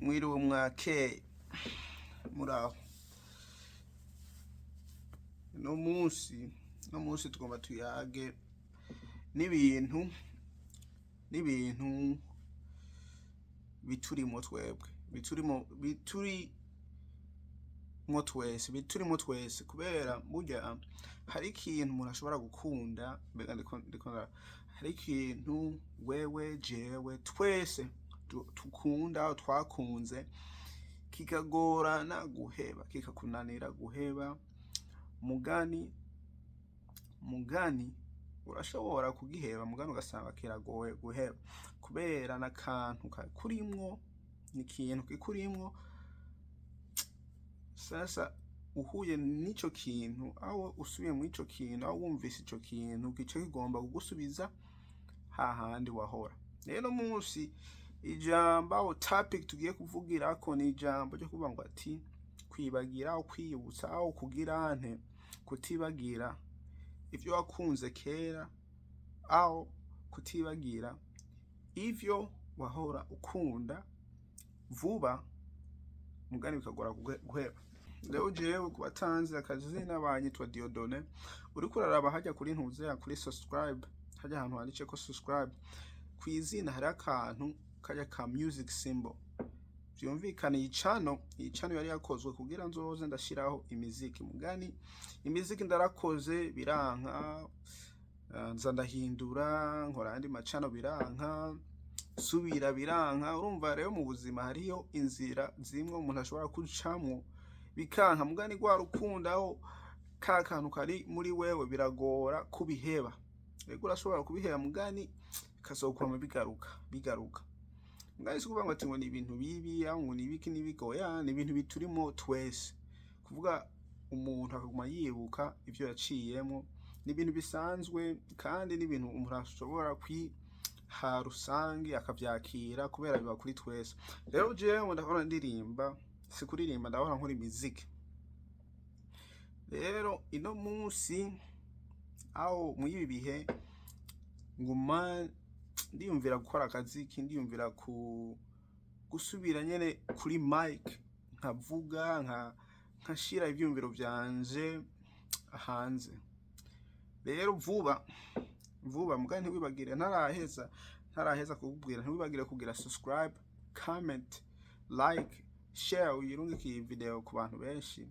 Mwiriwe, mwakeye, muraho. No munsi tugomba tuyage n'ibintu biturimo twebwe, biturimo, biturimwo twese, biturimo twese, kubera burya hari ikintu umuntu ashobora gukunda. Mbega ndiko hari ikintu wewe, jewe, twese tukunda, twakunze, kikagorana guheba, kikakunanira guheba. Mugani urashobora kugiheba, mugani ugasanga kiragoye guheba kubera n'akantu kakurimwo, ni ikintu kikurimwo. Sasa uhuye n'ico kintu, aho usubiye muri ico kintu, aho wumvise ico kintu, gica kigomba kugusubiza hahandi wahora. Rero munsi ijambo aho topic tugiye kuvugirako ni ijambo ryo kuvuga ngo ati kwibagira aho kwiyibutsa aho kugira nte kutibagira ivyo wakunze kera, aho kutibagira ivyo wahora ukunda vuba, mugani bikagora guheba. Rero jewe, ku batanzi akazina, banyitwa Dieudonné. Uriko uraraba hajya kuri ntuzeya kuri subscribe, hajya ahantu handitse ko subscribe kw'izina, hari akantu kajya ka music symbol. Vyumvikana iyi channel yari yakozwe kugira nzoze ndashiraho imiziki. Mugani imiziki ndarakoze biranka, nza ndahindura, nkora andi ma channel biranka, subira biranka. Urumva rero mu buzima hariyo inzira zimwe umuntu ashobora gucamwo bikanka, mugani rwa rukundo, aho ka kantu kari muri wewe biragora kubiheba. Rego urashobora kubiheba, mugani bikazokwama bigaruka, bigaruka. Mugani si ukuvuga ngo ati ngo ni ibintu bibi, aho ngo ni ibiki n'ibiki. Oya, ni ibintu biturimo twese. Kuvuga umuntu akaguma yibuka ivyo yaciyemwo ni ibintu bisanzwe, kandi ni ibintu umuntu ashobora kwiha rusange akavyakira kubera biba kuri twese. Rero jewe ndahora ndirimba, si kuririmba, ndahora nkora imiziki. Rero ino munsi, aho muri ibi bihe, nguma ndiyumvira gukora akaziki, ndiyumvira ku gusubira nyene kuri mic, nkavuga, nkashira ivyiyumviro vyanje hanze. Rero vuba vuba, mugabo ntiwibagire, ntaraheza kukubwira, ntiwibagire kugira subscribe, comment, like, share, uyirungike iyi video ku bantu benshi.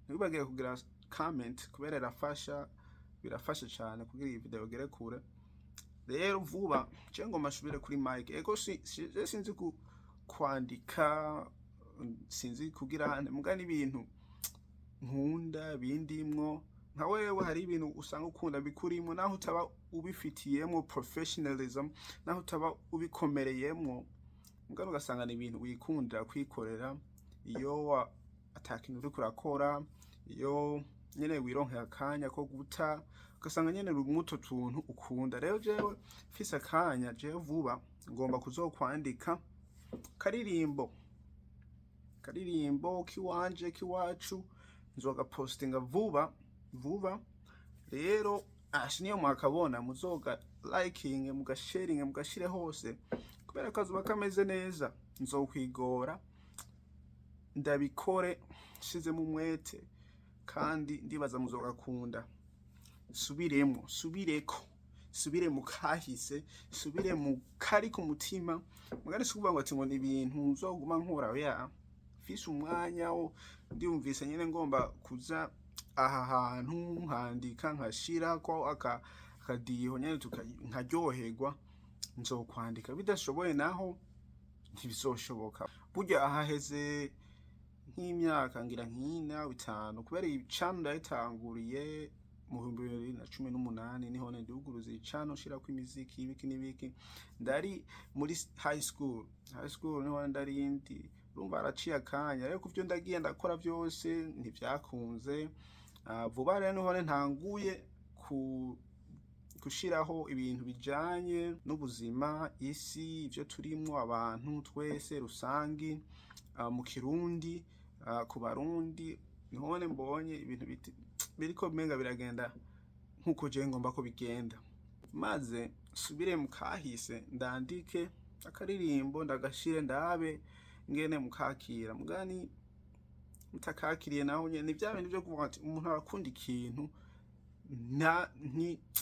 Ntiwibagire kugira comment kubera irafasha, birafasha cane kugira iyi video igere kure. Rero vuba je ngoma nsubire kuri mic. Ego, je sinzi kwandika, sinzi kugira, muga n'ibintu nkunda bindimwo. Nka wewe hari ibintu usanga ukunda bikurimwo, naho utaba ubifitiyemwo professionalism, naho utaba ubikomereyemwo, mugabo ugasanga ni ibintu wikundira kwikorera iyo ata kintu uriko urakora, iyo nyene wironkeye akanya ko guta, ugasanga nyene uri mw'utwo tuntu ukunda. Rero jewe mfise akanya, jewe vuba ngomba kuzokwandika karirimbo kiwanje, kiwacu, nzogapostinga vuba vuba. Rero ashi niyo mwakabona muzoga liking, mugasharinge, mugashire hose kubera kazoba kameze neza. Nzokwigora ndabikore nshizemo umwete, kandi ndibaza muzogakunda. Subiremo, subireko, subire mu kahise, subire mu kari ku mutima. Mugani si ukuvuga ngo ati ngo ni ibintu nzoguma nkora. Oya, mfise umwanya wo ndiyumvise nyene ngomba kuza aha hantu nkandika, nkashirako akadiho nyene nkaryoherwa, nzokwandika. Bidashoboye naho ntibizoshoboka. Burya ahaheze nk'imyaka ngira nk'ine, 5, kubera iyi channel ndayitanguriye mu 2018, niho nduguruza iyi channel, nshirako imiziki, ibiki n'ibiki. Ndari muri high school, high school niho ndari ndi. Urumva haraciye akanya. Rero kuvyo ndagiye ndakora vyose ntivyakunze. Vuba rero niho ntanguye ku gushiraho ibintu bijanye n'ubuzima, isi, ivyo turimwo, abantu twese rusangi, mu Kirundi, ku Barundi. Nihone mbonye ibintu biriko umenga biragenda nkuko jewe ngomba ko bigenda, maze nsubire mu kahise, ndandike akaririmbo, ndagashire, ndabe. ngene mukakira. Mugani mutakakiriye naho nyene ni vya bintu vyo kuvuga ati umuntu arakunda ikintu,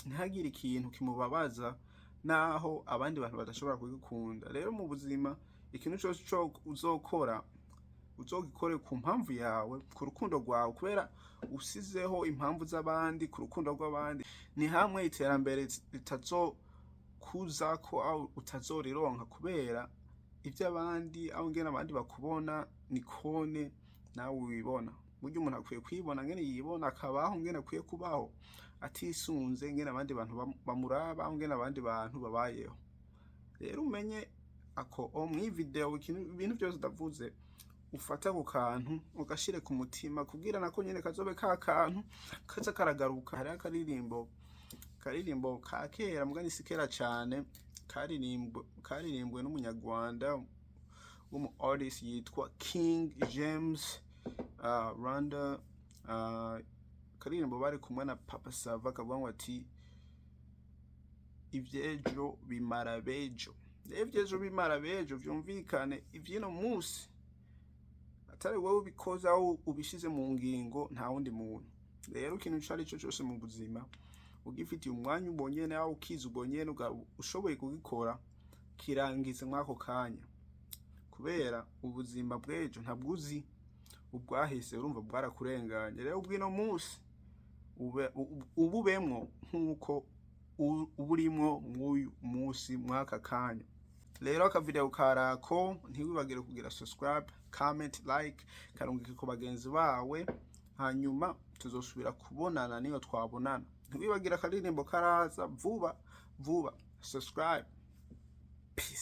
ntagire ikintu kimubabaza naho abandi bantu badashobora kugikunda. Rero mu buzima, ikintu cose co uzokora, uzogikore ku mpamvu yawe, ku rukundo rwawe, kubera usizeho impamvu z'abandi ku rukundo rw'abandi, ni hamwe iterambere ritazokuzako aho utazorironka, kubera ivy'abandi aho ngene abandi bakubona nikone nawe wibona. Burya umuntu akwiye kwibona ngene yibona, akabaho ngene akwiye kubaho, atisunze ngene abandi bantu bamuraba aho ngene abandi bantu babayeho. Rero umenye ako o mw'iyi video, ibintu vyose ndavuze, ufate ako kantu ugashire ku mutima, kugira nako nyene kazobe ka kantu kaza karagaruka. Hariho akaririmbo ka kera, mugani si kera cane, karirimbwe n'umunyarwanda w'umu artist yitwa King James, Rwanda, karirimbo bari kumwe na Papa Sava, kavuga ngo ati: "Ivyejo bimara bejo." Rero ivyejo bimara bejo, vyumvikane ivyino musi atari wowe ubikoze aho ubishize mu ngingo, nta wundi muntu. Rero ikintu ico ari cyo cyose mu buzima, ugifitiye umwanya ubonyene aho ukiza ubonyene, ushoboye kugikora, kirangize mw'ako kanya, kubera ubuzima bw'ejo ntabwo uzi. Ubwahise urumva bwarakurenganye. Rero ubwino munsi ububemwo nk'uko uburimwo mw'uyu munsi, mw'aka kanya. Rero akavideo karako, ntiwibagire kugira subscribe, comment, like, karungike ku bagenzi bawe. Hanyuma tuzosubira kubonana niyo twabonana. Ntiwibagire akaririmbo karaza vuba vuba. Subscribe. Peace.